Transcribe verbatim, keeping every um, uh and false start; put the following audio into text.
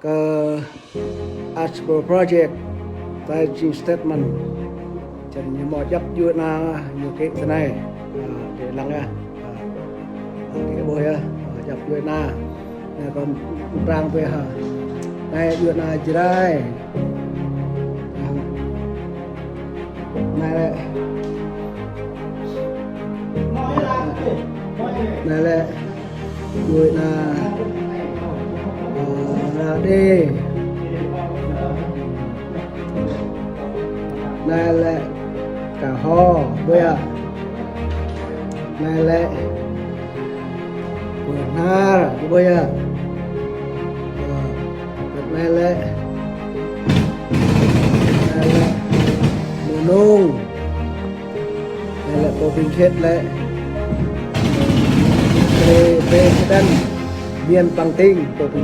Kơ Archibald Project, tlaih jing statement. Čiăng ñu mâo djăp djuê ana ñu kĭ tinei. A, drei lăng ah. A, kĭ ƀuh yơh, a, djăp djuê ana. Anei kâo mtrang bi ha. Anei djuê ana Jrai. A, anei lĕ. Anei lĕ. Djuê ana, a, Rađê. Anei lĕ K'ho, ƀuh yơh. Anei lĕ Ƀuôn Hnar, ƀuh yơh. A, anei lĕ, anei lĕ Mnông. Anei lĕ pô bi khĭt lĕ, pre-, president Miên Păng Ting, pô bi